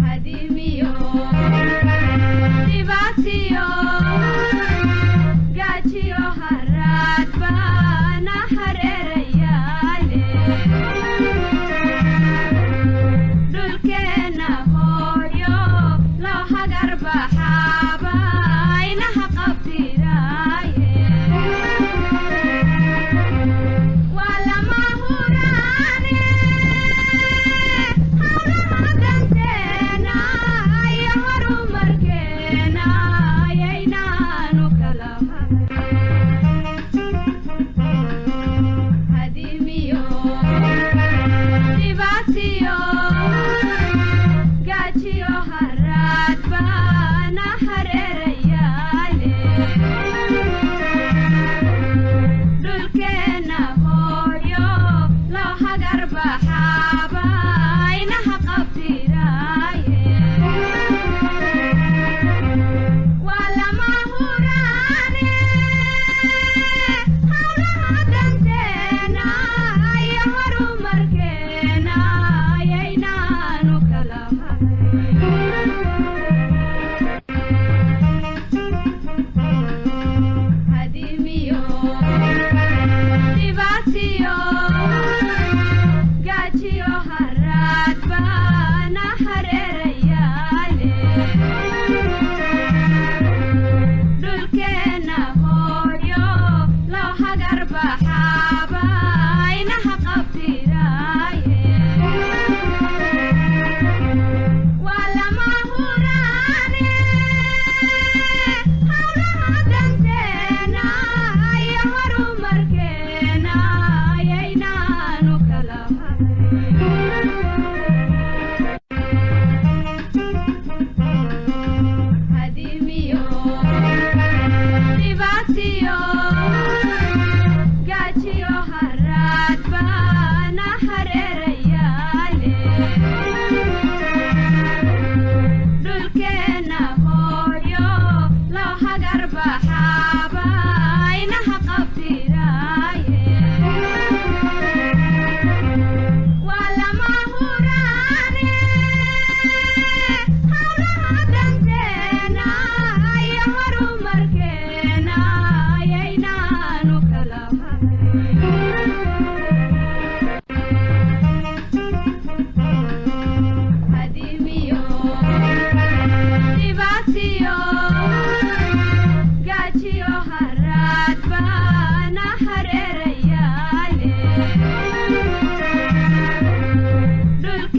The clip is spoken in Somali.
Hadimiyo dhibaatiyo gaajiyo haraad baana hareerayaale, dhulkeenna hooyo loo hagar baxaaba inaha qabtiraaye. Waa lama huraane hawlaha danteena iyo horumarkeena yaynaanu kala hadimiyo dhibaatiyo gaajiyo haraad baana hareerayaale, dhulkeenna hooyo loo hagar baxaaba inaha qabtiraaye. Waa lama huraane hawlaha danteena iyo horumarkeena yaynaanu kala hadimiyo dhibaatiyo gaajiyo haraad baana hareerayaale, dhulkeenna hooyo loo hagar baxaaba inaha qabtiraaye. Waa lama huraane hawlaha danteena iyo horumarkeena yaynaanu kala hadimiyo dhibaatiyo gaajiyo haraad baana hareerayaale, dhulkeenna hooyo loo hagar baxaaba inaha qabtiraaye. Waa lama huraane hawlaha danteena iyo horumarkeena yaynaanu kala hadimiyo dhibaatiyo gaajiyo haraad baana hareerayaale, dhulkeenna